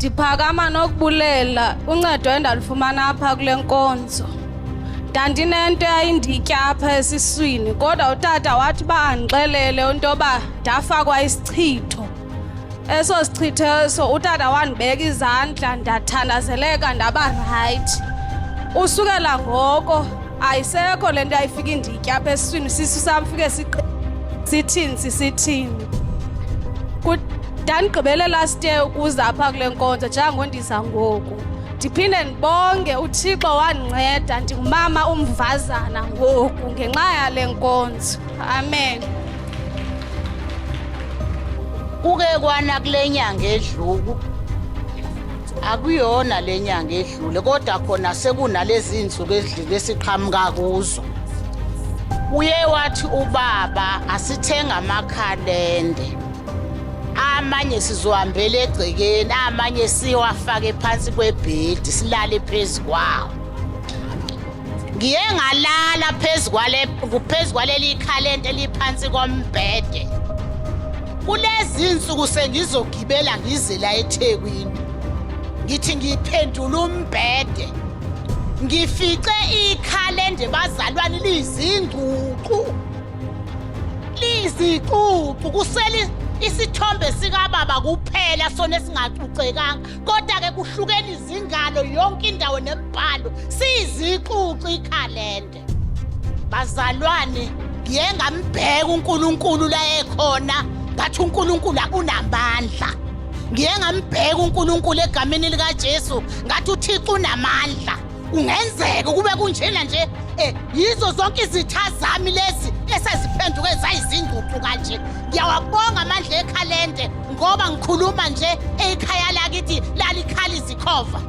Ndiphakama nokubulela uncedo endalufumana apha kule nkonzo. Ndandinento eyayinditya apha esiswini kodwa utata wathi uba andixelele into yoba ndafakwa isichitho. Eso sichitho eso utata wandibeka izandla ndathandazeleka ndaba rayithi. Usukela ngoko ayisekho le nto yayifika inditya apha esiswini, isisu sam fike sithini sisithini. Ndandigqibele last year ukuza apha kule nkonzo njengondiza ngoku. Ndiphinde ndibonge uThixo wandinceda ndingumama umvazana ngoku ngenxa yale nkonzo. Amen. Kuke kwana kule nyanga edluku akuyona le nyanga edlule kodwa khona sekunalezi nsuku ezidlule esiqhamuka kuzo. Uye wathi ubaba asithenga amakhalende amanye sizohambela egcekeni amanye siwafake phansi kwebhedi silale phezu kwawo. Ngiye ngalala phezu kwale phezu kwaleli khalente eliphansi kombhede. Kulezi insuku sengizogibela ngize la eThekwini. Ngithi ngiphendula umbhede. Ngifice ikhalende bazalwane lizingcucu. Lizicucu kusele isithombe sikababa kuphela sona esingacucekanga kodwa ke kuhlukene izingalo yonke indawo nembhalo siyizicucu ikhalende. Bazalwane ngiye ngambheka uNkulunkulu la ekhona ngathi uNkulunkulu akunamandla. Ngiye ngambheka uNkulunkulu egameni likaJesu ngathi uThixo unamandla. Kungenzeka ukube kunjena nje eh yizo zonke izitha zami lezi eseziphenduke zayizingcucu kanje. Ngiyawabonga amandla ekhalende ngoba ngikhuluma nje ekhaya lakithi lalikhala izikhova.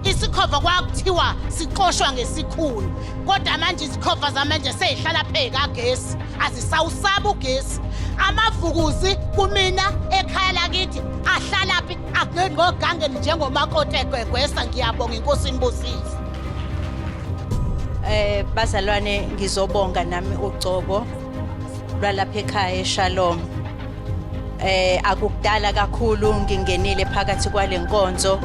Isikhova kwakuthiwa sixoshwa ngesikhulu kodwa manje izikhova zamanje seyihlala phezu kagesi azisawusaba ugesi. Amavukuzi kumina ekhaya lakithi ahlala phi akungogangeni njengomakoti egwegwesa. Ngiyabonga inkosi inibusise. Bazalwane ngizobonga nami ugcobo lwalapha ekhaya eShalom. Akukudala kakhulu ngingenile phakathi kwalenkonzo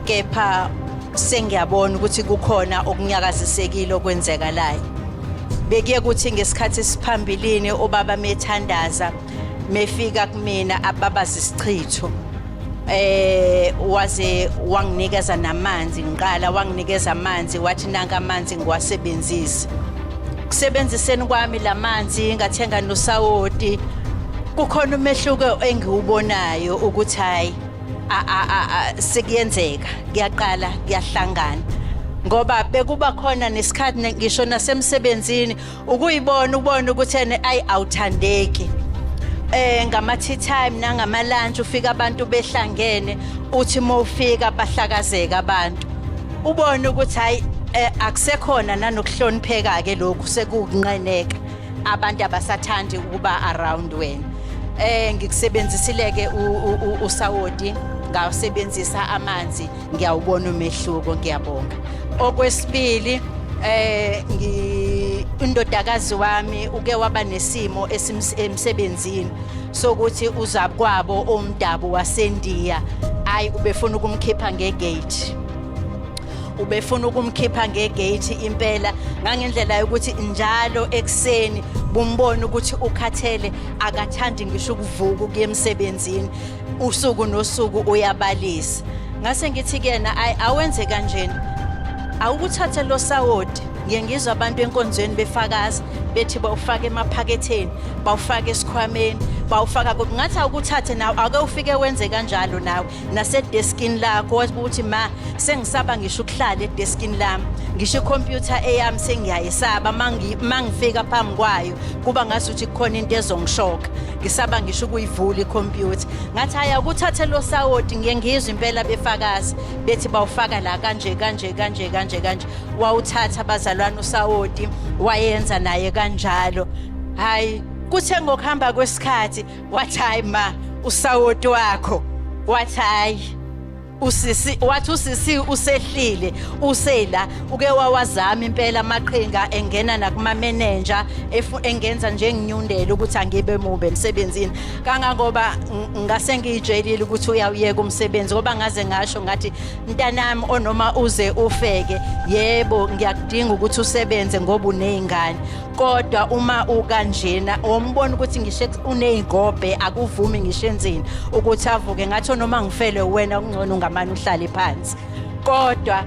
kepha sengiyabona ukuthi kukhona okunyakazisekile okwenzekalayo. Bekuye kuthi ngesikhathi siphambilini ubaba methandaza mefika kumina ababaza isichitho waze wanginikeza namanzi ngiqala wanginikeza amanzi wathi nanka amanzi ngiwasebenzise. Kusebenziseni kwami lamanzi ngathenga nosawoti kukhona umehluko engiwubonayo ukuthi hayi sekuyenzeka kuyaqala kuyahlangana ngoba bekuba khona nesikhathi ngisho nasemsebenzini ukuyibona ubone ukuthi ene ayi awuthandeki ngama tea time nangama lunch ufika abantu behlangene uthi mawufika bahlakazeka abantu ubone ukuthi hayi akusekhona nanokuhlonipheka ke lokhu sekukunqeneka abantu abasathandi ukuba around wena. Ngikusebenzisile ke usawoti ngawusebenzisa amanzi ngiyawubona umehluko ngiyabonga. Okwesibili indodakazi wami uke waba nesimo emsebenzini sokuthi uzakwabo omdabu waseNdiya ayi ubefuna ukumkhipha ngegate. Ubefuna ukumkhipha ngegate impela ngangendlela yokuthi njalo ekuseni bumbona ukuthi ukhathele akathandi ngisho ukuvuka ukuya emsebenzini usuku nosuku uyabalisa. Ngase ngithi kuyena ayi awenze kanjena awukuthathe lo sawoti. Ngiye ngizwe abantu enkonzweni befakaza bethi bawufaka emaphaketheni bawufaka esikhwameni bawufaka kuphi. Ngathi awukuthathe nawe ake ufike wenze kanjalo nawe nasedeskini lakho ukuthi ma sengisaba ngisho ukuhlala edeskini lami ngisho ikhompyutha eyami sengiyayisaba mangifika phambi kwayo kuba ngasuthi kukhona into ezongishoka ngisaba ngisho ukuyivula ikhompyutha. Ngathi hhayi awukuthathe lo sawoti ngiye ngizwe impela befakaza bethi bawufaka la kanje kanje kanje kanje kanje. Wawuthatha abazalwane usawoti wayenza naye kanjalo. Hhayi kuthe ngokuhamba kwesikhathi wathi hhayi ma usawoti wakho wathi hhayi. Usisi wathi usisi usehlile usela uke wawazama impela amaqhinga engena nakuma manager engenza njenginyundele ukuthi angibe mubi emsebenzini kangangoba ngase ngiyitshelile ukuthi uyawuyeka umsebenzi ngoba ngaze ngasho ngathi mntanami onoma uze ufeke yebo ngiyakudinga ukuthi usebenze ngoba unezingane kodwa uma ukanjena wombona ukuthi ngisho uney'ngobhe akuvumi ngisho enzeni ukuthi avuke ngathi noma ngifele wena kungcono ungamane uhlale phansi kodwa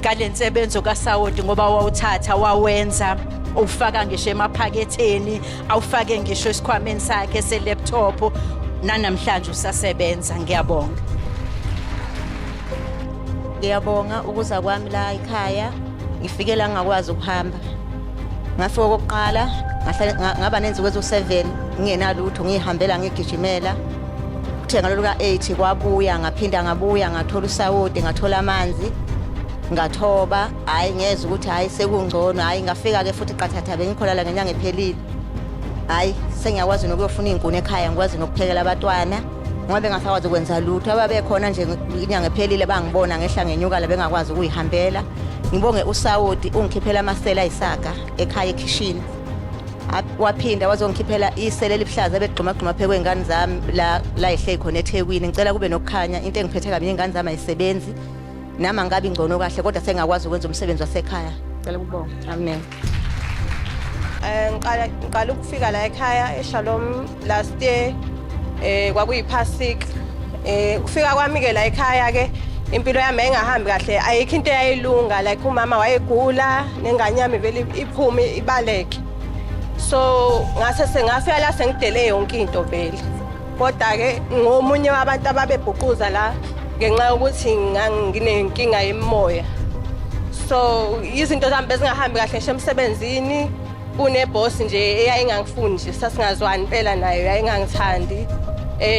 ngale nsebenzo kasawoti ngoba wawuthatha wawenza ufaka ngisho emaphaketheni awufake ngisho esikhwameni sakhe se-laptop nanamhlanje usasebenza. Ngiyabonga. Ngiyabonga ukuza kwami la ekhaya. Ngifike la ngingakwazi ukuhamba. Ngafika okokuqala ngahlala ngaba nensuku eziwu-7 ngingenalutho ngihambela ngigijimela. Kuthe ngalolu ka-8 kwabuya ngaphinda ngabuya ngathola usawoti ngathola amanzi ngathoba hhayi ngezwa ukuthi hhayi sekungcono hhayi ngafika-ke futhi qathatha bengikhona la ngenyanga ephelile hhayi sengiyakwazi nokuyofuna iy'nkuni ekhaya ngikwazi nokuphekela abatwana ngoba bengasakwazi ukwenza lutho ababekhona nje inyanga ephelile bangibona ngehla ngenyuka la bengakwazi ukuyihambela ngibonge usawoti ungikhiphela amasela ayisaga ekhaya ekhishini waphinda wazongikhiphela isele elibuhlaza ebegxumagxuma phe kwey'ngane zami la la ihleli khona eThekwini ngicela kube nokukhanya into engiphethe kabi iy'ngane zami ayisebenzi nami angikabi ngcono kahle kodwa sengiyakwazi ukwenza umsebenzi wasekhaya cela ukubonga amen. Ngiqala ukufika la ekhaya eShalom last year kwakuyiphasika. Kufika kwami ke la ekhaya ke impilo yami ayingahambi kahle ayikho into eyayilunga like umama wayegula nengane yami vele iphume ibaleke. So ngase sengafika la sengidele yonke into vele. Kodwa ke ngomunye wabantu ababebhuquza la ngenxa yokuthi nganginenkinga yemoya. So izinto zami bezingahambi kahle ngisho emsebenzini kuneboss nje eyayingangifuni nje sasingazwani impela nayo yayingangithandi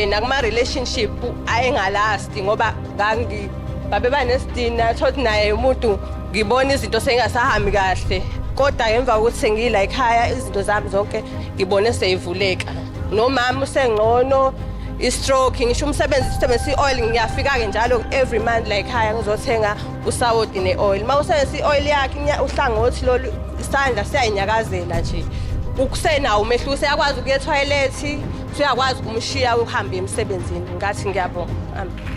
nakuma relationship ayengalasti ngoba ngangi babe banesidina thothi naye umuntu ngibona izinto sengasahambi kahle kodwa emva kokuthi sengila ekhaya izinto zami zonke ngibone seyivuleka nomama usengcono i-stroke ngisho umsebenzi usebenzisa i-oil ngiyafika-ke njalo every month la ekhaya ngizothenga usawoti ne-oil uma usebenzisa i-oil yakhe uhlangothi lolu isandla siyayinyakazela nje ukusenawo umehluko seyakwazi ukuya ethoyilethi usuyakwazi ukumshiya uhambe emsebenzini ngathi ngiyabonga. Amen.